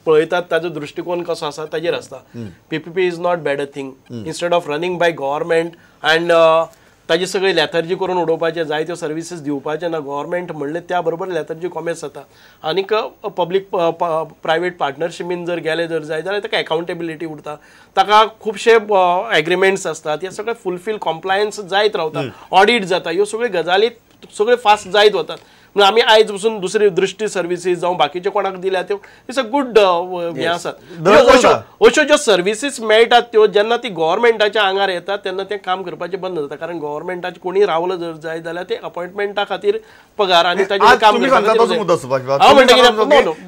पळयतात ताजो दृश्टिकोन कसो आसा ताजेर आसता. PPP is not bad a thing. Instead of running by government and ताजी सगळी लॅथर्जी करून उडोवपाचे, जायत्यो सर्विसीस दिवपाचे ना गव्हर्मेंट म्हणले त्या बरोबर लॅथर्जी कॉमेस जाता. आनीक पब्लीक प्रायवेट पार्टनरशिपीन जर गेले जर जाय जाल्यार ताका एकाउंटेबिलिटी उरता, ताका खुबशे एग्रीमेंट्स आसतात, हे सगळे फुलफील कॉम्प्लायन्स जायत रावता, ऑडिट जाता, ह्यो सगळ्यो गजाली सगळे फास्ट जायत वतात. म्हणून आमी आयज पसून दुसरी दृश्टी सर्विसीस जावं बाकीचे कोणाक दिल्या त्यो it's a good हें आसात. अश्यो ज्यो सर्विसीस मेळटात त्यो जेन्ना ती गव्हर्मेंटाच्या आंगार येतात तेन्ना तें काम करपाचें बंद जाता. कारण गव्हर्मेंटाचे कोणी रावलो जर जाय जाल्यार ते अपॉयंटमेंटा खातीर पगार आनी ताजेर काम करपाक.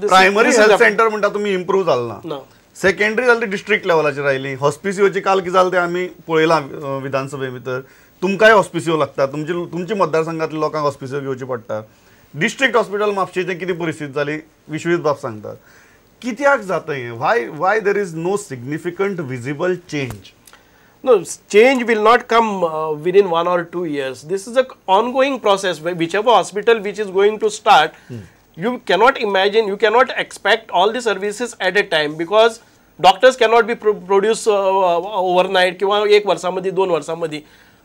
प्रायमरी हेल्थ सेंटर म्हणटा तुमी इम्प्रूव जालें ना, सेकंडरी जालें डिस्ट्रिक्ट लेवलाचेर आयली, हॉस्पिसियोची काल कितें जालें तें आमी पळयलां विधानसभे भितर. तुमकांय हॉस्पिसियो लागता, तुमच्या मतदारसंघातल्या लोकांक हॉस्पिसियो घेवची पडटा. डिस्ट्रिक्ट हॉस्पिटल म्हापशेचें कितें परिस्थिती जाली विश्वीत बाब सांगतात. कित्याक जाता हें? Why there is no significant visible change? No, change will not come within 1 or 2 years. This is a ongoing process. Whichever hospital which is going to start, you cannot imagine, you cannot expect all the services at a time, because doctors cannot be produced overnight किंवा एक वर्सामध्ये 2 वर्सामध्ये.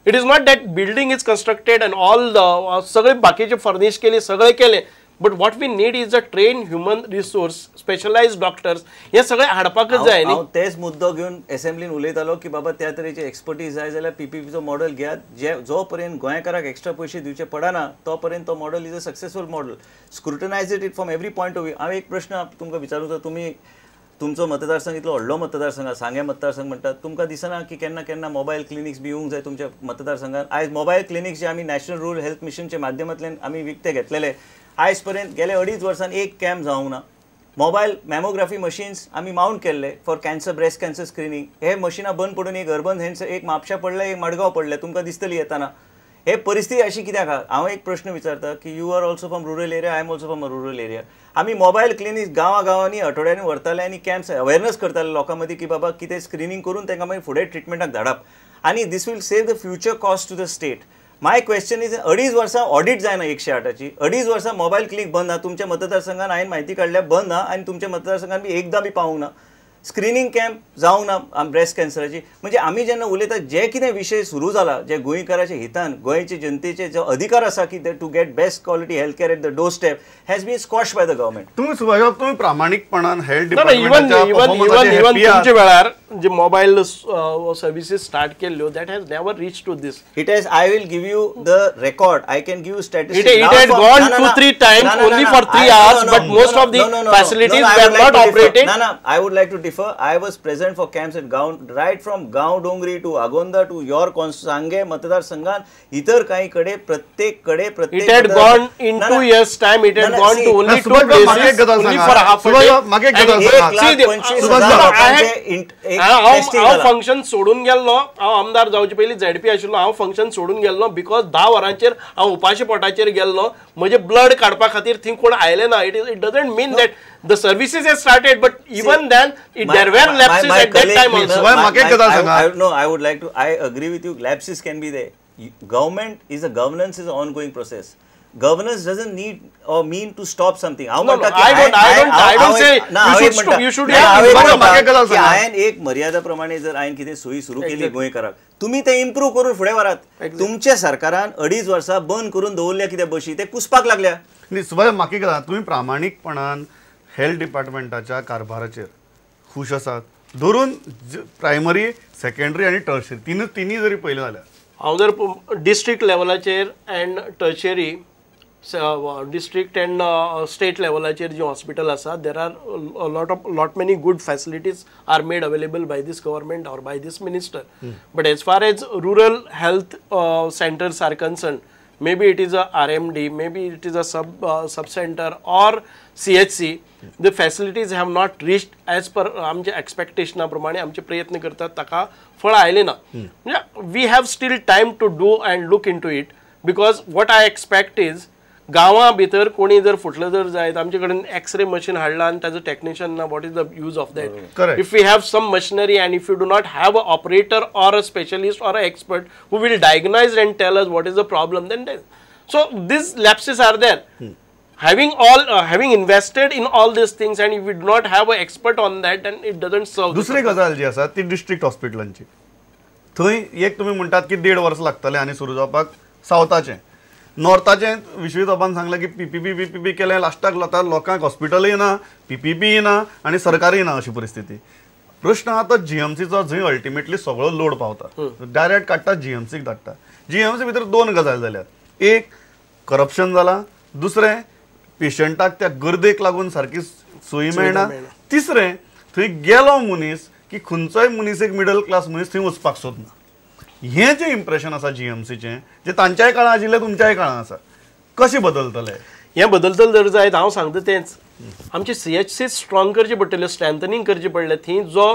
It is not that building is constructed and all the सगळे बाकीचे furnish केले सगळे केले, but what we need is a train human resource, specialise doctors, हे सगळे हाडपाकच जाय न्ही. हांव तेच मुद्दो घेवन एसेंब्लीन उलयतालो की बाबा त्या तरेची एक्सपर्टीज जाय जाल्यार पीपीपीचो मॉडल घेयात, जे जो पर्यंत गोंयकाराक एक्स्ट्रा पयशे दिवचे पडना तो पर्यंत तो model is a successful model. Scrutinise it from every point of view. हांव एक प्रश्न तुमकां विचारूंक जाय, तुमी तुमचो मतदारसंघ इतलो व्हडलो मतदारसंघ, सांगें मतदारसंघ म्हणटात, तुमकां दिसना की केन्ना केन्ना मोबायल क्लिनिक्स बी येवंक जाय तुमच्या मतदारसंघात? आयज मोबायल क्लिनिक्स जे आमी नॅशनल रुरल हेल्थ मिशनच्या माध्यमांतल्यान आमी विकते घेतलेले, आयज पर्यंत गेले 2.5 वर्सांत एक कॅम्प जावंक ना. मोबायल मॅमोग्राफी मशीन्स आमी मावंट केल्ले for cancer, breast cancer screening. हे मशिनां बंद पडून एक अर्बन हेंच, एक म्हापशा पडलें, एक मडगांव पडलें, तुमकां दिसतली येतना. हे परिस्थिती अशी कित्याक आहा? हांव एक प्रश्न विचारता की you are also from rural area, I am also from a rural area. आमी मोबायल क्लिनिक्स गांवा गांवांनी आठवड्यांनी व्हरताले आनी कॅम्प्स अवेरनस करताले लोकां मदीं की बाबा कितें स्क्रिनींग करून तांकां मागीर फुडें ट्रिटमेंटाक धाडप, आनी this will save the future cost to the state. My question is, 2.5 वर्सां ऑडिट जायना 108ची, 2.5 वर्सां मोबायल क्लिनिक बंद आहा. तुमच्या मतदारसंघान हांवें म्हायती काडल्या बंद आहा, आनी तुमच्या मतदारसंघान बी एकदां बी पावूंक ना. स्क्रिनींग कॅम्प जावंक ना ब्रेस्ट कॅन्सराची. म्हणजे आमी जेन्ना उलयता जे कितें विशय सुरू जाला जे गोंयकाराच्या हितान, गोंयचे जनतेचे जो अधिकार आसा की to get best quality health care at the door step has been squash by the government. तुमी सुभाष बाब, तुमी प्रामाणीकपणान हेल्थ डिपार्टमेंटाच्या तुमच्या वेळार जे मोबायल सर्विसीस स्टार्ट केल्ल्यो that has never reach to this. It has, I will give you the record, I can give you statistics. It had gone 2-3 times only for 3 hours, but most of the facilities were not operated. ना ना, I would like to differ. I was present for camps at Gaon, right from Gaon Dongri to Agonda to your Sanguem मतदारसंघात इतर काही कडे प्रत्येक कडे प्रत्येक. It had gone in 2 years time, it had gone to only 2 places, only for half a day. हांव function सोडून गेल्लो, हांव आमदार जावचे पयलीं झेडपी आशिल्लो, हांव फंक्शन सोडून गेल्लो because 10 वरांचेर हांव उपाशी पोटाचेर गेल्लो, म्हजें ब्लड काडपा खातीर थंय कोण आयले ना. It doesn't mean that the services have started, but even then there were lapses at that time also. No, I would like to, I agree with you, lapses can be there. Government is a, governance is an ongoing process. Governance doesn't need or mean to stop something. No, no, I don't say you should have. हांवें एक मर्यादा प्रमाणे जर हांवें कितें सोयी सुरू केली गोंयकाराक, तुमी ते इम्प्रूव करून फुडें व्हरात. तुमच्या सरकारान 2.5 वर्सां बंद करून दवरल्या कितें बशी, ते कुसपाक लागल्या. सुभाष, म्हाका एक तुमी प्रामाणीकपणान हेल्थ डिपार्टमेंटाच्या कारभाराचेर खूश आसात धरून प्रायमरी, सेकंडरी आनी टर्शरी तिनूय जरी पळयलें जाल्यार? हांव जर डिस्ट्रिक्ट लेवलाचेर and tertiary district and state लेवलाचेर जी हॉस्पिटल आसा, there are lot many good facilities are made available by this government or by this minister. But as far as rural health centres are concern, maybe it is a RMD, maybe it is a sub center or CHC, the facilities have not reached as per आमचे एक्सपेक्टेशना प्रमाणे आमचे प्रयत्न करतात ताका फळ आयले ना. म्हणजे we have still time to do and look into it, because what I expect is गांवां भितर कोणी जर फुटलं जर जायत आमचे कडेन एक्सरे मशीन हाडला आनी ताजो टॅक्निशियन ना, what is the use of that? If we have some machinery and if you do not have a operator or a specialist or a expert who will diagnose and tell us what is the problem, then so these lapses are there. Having invested in all these things and if we do not have an expert on that, then it doesn't serve. दुसरी गजाल जी आसा ती district हॉस्पिटलांची. थंय एक तुमी म्हणटात की 1.5 वर्स लागतलें आनी सुरू जावपाक सावथाचें, नॉर्थाचें विश्वजित सांगलें की पीपीपी बीपीपी केलें, लास्टाक आतां लोकांक हॉस्पिटलय ना, पीपीपीय ना आनी सरकारय ना अशी परिस्थिती. प्रश्न आहा तो जीएमसीचो, जंय अल्टिमेटली सगळो लोड पावता, डायरेक्ट काडटा जीएमसीक धाडटा. जीएमसी भितर 2 गजाल जाल्यात, एक करप्शन जालां, दुसरें पेशंटाक त्या गर्देक लागून सारकी सोयी मेळना, तिसरें थंय गेलो मनीस की खंयचोय मनीस एक मिडल क्लास मनीस थंय वचपाक सोदना. हें जें इम्प्रेशन आसा जीएमसीचें, जें तांच्याय काळां आशिल्लें तुमच्याय काळां आसा, कशें बदलतलें? हें बदलतलें जर जायत, हांव सांगता तेंच, आमची सीएचसी स्ट्रॉंग करची पडटल्यो, स्ट्रेंथनिंग करचें पडलें. थंय जो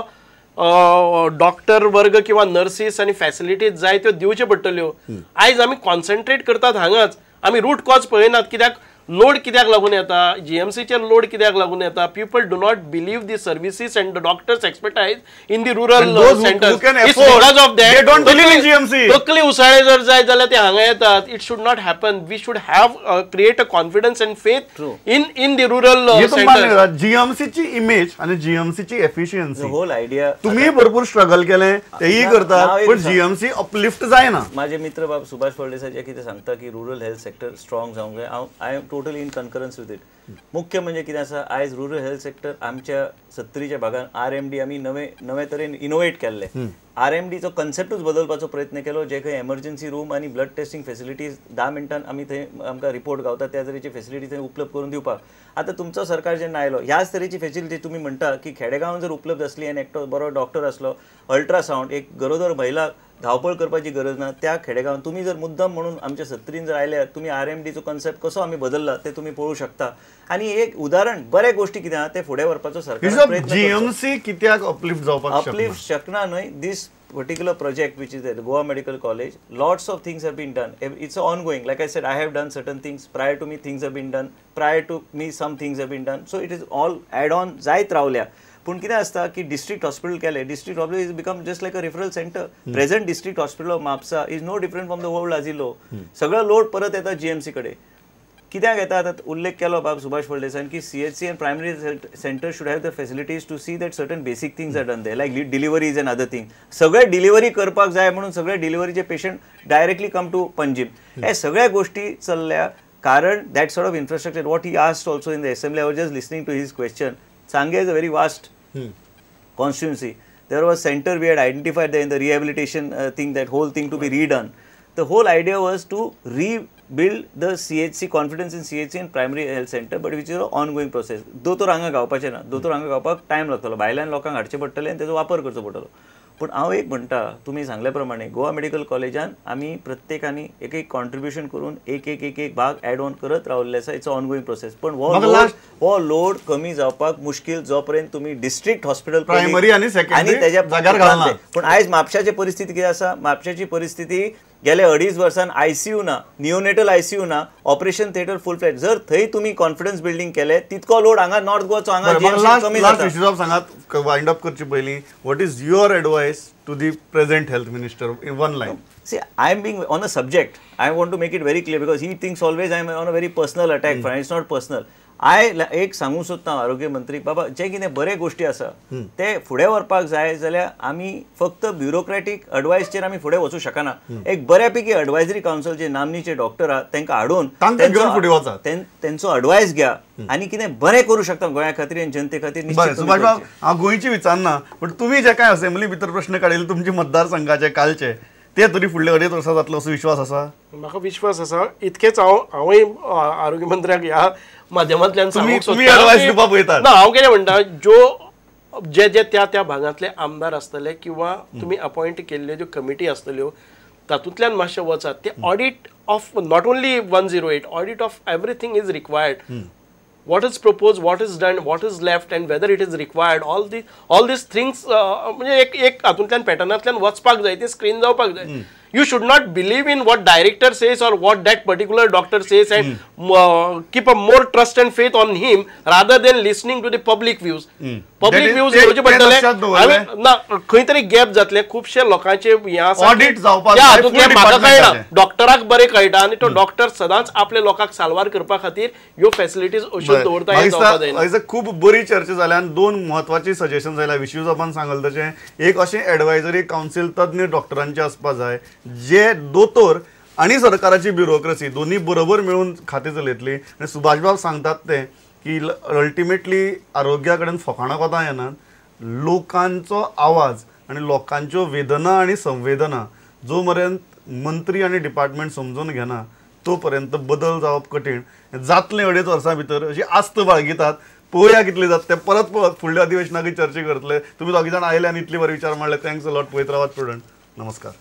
डॉक्टर वर्ग किंवा नर्सीस आनी फॅसिलिटीज जाय त्यो दिवच्यो पडटल्यो. आयज आमी कॉन्सन्ट्रेट करतात हांगाच, आमी रूट कॉज पळयनात. कित्याक लोड कित्याक लागून येता, जीएमसीचेर लोड कित्याक लागून येता? People do not believe the services and the doctors expertise in the rural centres. Because of that तकली उसळे जर जाय जाल्यार ते हांगा येतात. It should not happen. We should have create a confidence and faith in the rural centres. जीएमसीची image आनी जीएमसीची efficiency, whole idea तुमी भरपूर स्ट्रगल केलें, तेय करतात, पण जीएमसी अपलिफ्ट जायना. माझे मित्र बाब सुभाष फळदेसाय जे कितें सांगता की रुरल हेल्थ सेक्टर स्ट्रॉंग जावंक जाय, हांव I am totally in concurrence with it. मुख्य म्हणजे कितें आसा, आयज रुरल हेल्थ सेक्टर आमच्या सत्तरीच्या भागान आरएमडी आमी नवे नवे तरेन इनोवेट केल्ले. आरएमडीचो कन्सेप्टूच बदलपाचो प्रयत्न केलो, जे खंय एमर्जन्सी रूम आनी ब्लड टेस्टिंग फेसिलिटीज 10 मिनटान आमी थंय आमकां रिपोर्ट गावता त्या तरेची फेसिलिटी थंय उपलब्ध करून दिवपाक. आतां तुमचो सरकार जेन्ना आयलो ह्याच तरेची फेसिलिटी तुमी म्हणटा की खेडेगांवान जर उपलब्ध आसली आनी एकटो बरो डॉक्टर आसलो, अल्ट्रासावंड, एक गरोदर महिला धांवपळ करपाची गरज ना त्या खेडेगांवान. तुमी जर मुद्दम म्हणून आमच्या सत्तरीन जर आयल्यार तुमी आरएमडीचो कन्सेप्ट कसो आमी बदलला ते तुमी पळोवंक शकता. आनी एक उदाहरण बरे गोष्टी कितें आहा ते फुडें व्हरपाचो सरकार प्रयत्न. जीएमसी कित्याक अपलिफ्ट जावपाक अपलिफ्ट शकना न्हय, this particular project which is at Goa Medical College, lots of things have been done. It's ongoing. Like I said, I have done certain things. Prior to me, things have been done. Prior to me, some things have been done. So it is all add on जायत रावल्या. पूण कितें आसता की district hospital केलें, district hospital is become just like a referral centre. Present district hospital of Mapusa is no different from the old Azilo. सगळो load परत येता जीएमसी कडेन. कित्याक येता आतां उल्लेख केलो बाब सुभाष फळदेसायन की CHC and primary centre should have the facilities to see that certain basic things are done there, like deliveries and other thing. सगळे डिलिव्हरी करपाक जाय म्हणून सगळे डिलिव्हरीचे patient directly come to Panjim. हे सगळ्या गोष्टी चल्ल्या कारण that sort of infrastructure. What he asked also in the assembly, I was just listening to his question. Sanguem is a very vast constituency. There was center we had identified there in the rehabilitation thing, that whole thing to be redone. The whole idea was to rebuild the CHC, confidence in CHC and primary health center, but which is an ongoing process. दोतोर हांगा गावपाचें ना, दोतोर हांगा गावपाक time लागतलो, भायल्यान लोकांक हाडचें पडटलें आनी तेजो वापर करचो पडटलो. पूण हांव एक म्हणटा, तुमी सांगल्या प्रमाणे गोवा मेडिकल कॉलेजान आमी प्रत्येकानी एक एक कॉन्ट्रिब्युशन करून एक एक एक एक भाग एड ऑन करत रावल्ले आसा. It's a ongoing process. पण हो लोड कमी जावपाक मुश्कील जो पर्यंत तुमी डिस्ट्रिक्ट हॉस्पिटल प्रायमरी आनी सेकंडरी जाग्यार घालना. पूण आयज म्हापशाची परिस्थिती कितें आसा, म्हापशाची परिस्थिती गेले 2.5 वर्सान आयसीयू ना, निओनेटल आयसीयू ना, ऑपरेशन थिएटर फुल फ्लॅट. जर थंय तुमी कॉन्फिडन्स बिल्डिंग केले तितको लोड हांगा नॉर्थ गोवाचो हांगा कमी जाता. सांगात वायंड अप करचे पयलीं, what is your advice to the present health minister in one line? See, I am being on a subject. I want to make it very clear because he thinks always I am on a very personal attack. It's not personal. I एक सांगूंक सोदता आरोग्य मंत्री बाबा, जे कितें बरे गोष्टी आसा ते फुडें व्हरपाक जाय जाल्यार आमी फक्त ब्युरोक्रेटीक अडवायसचेर आमी फुडें वचूं शकना. एक बऱ्यापैकी एडवायजरी कावन्सिल जे नामनेचे डॉक्टर आहा तांकां हाडून तेंचो अडवायस घ्या आनी कितें बरें करूं शकता गोंया खातीर आनी जनते खातीर. सुभाष बाब, हांव गोंयची विचारना, पण तुमी जे काय असेंब्ली भितर प्रश्न काडिल्ले तुमचे मतदारसंघाचे कालचे, ते तरी फुडले 2.5 वर्सां जातलो असो विश्वास आसा? म्हाका विश्वास आसा. इतकेच हांव हांवूय आरोग्य मंत्र्याक ह्या माध्यमांतल्यान सांगूंक सोदता. ना, हांव कितें म्हणटा, ज्यो जे जे त्या त्या भागांतले आमदार आसतले किंवा तुमी अपॉयंट केल्ल्यो ज्यो कमिटी आसतल्यो तातूंतल्यान मातशें वचात. ते audit of not only 108, audit of everything is required. What is proposed, what is done, what is left, and whether it is required, all these things म्हणजे एक एक हातूंतल्यान पॅटर्नांतल्यान वचपाक जाय, ती स्क्रीन जावपाक जाय. You should not believe in what director says or what that particular doctor says and keep a more trust and faith on him rather than listening to the public views. Public views घेवचे पडटले. ना खंय तरी gap जातले खुबशे लोकांचे हें आसा ऑडिट जावपाक हातूंतलें म्हाका कळना, डॉक्टराक बरें कळटा आनी तो डॉक्टर सदांच आपल्या लोकांक साल्वार करपा खातीर ह्यो फॅसिलिटीज अश्यो दवरता. हें जावपाक जायना. खूब बरी चर्चा जाल्या आनी दोन म्हत्वाची सजेशन जाल्या विश्वबाबान सांगल तशें एक अशें एडवायजरी कावन्सील तज्ञ डॉक्टरांचे आसपा जाय जे दोतोर आनी सरकाराची ब्युरोक्रसी दोन्ही बरोबर मेळून खातें चलयतली. आनी सुभाषबाब सांगतात ते की अल्टिमेटली आरोग्या कडेन फकाणां कोतां येनात, लोकांचो आवाज आनी लोकांच्यो वेदना आनी संवेदना जो मेरेन मंत्री आनी डिपार्टमेंट समजून घेना तो पर्यंत बदल जावप कठीण जातलें. 2.5 वर्सां भितर अशी आस्त बाळगितात, पळोवया कितले जाता ते. परत फुडल्या अधिवेशनाक चर्चा करतले. तुमी दोगी जाण आयले आनी इतले बरे विचार मांडले. Thanks a lot. पळयत रावात स्टुडंट. नमस्कार.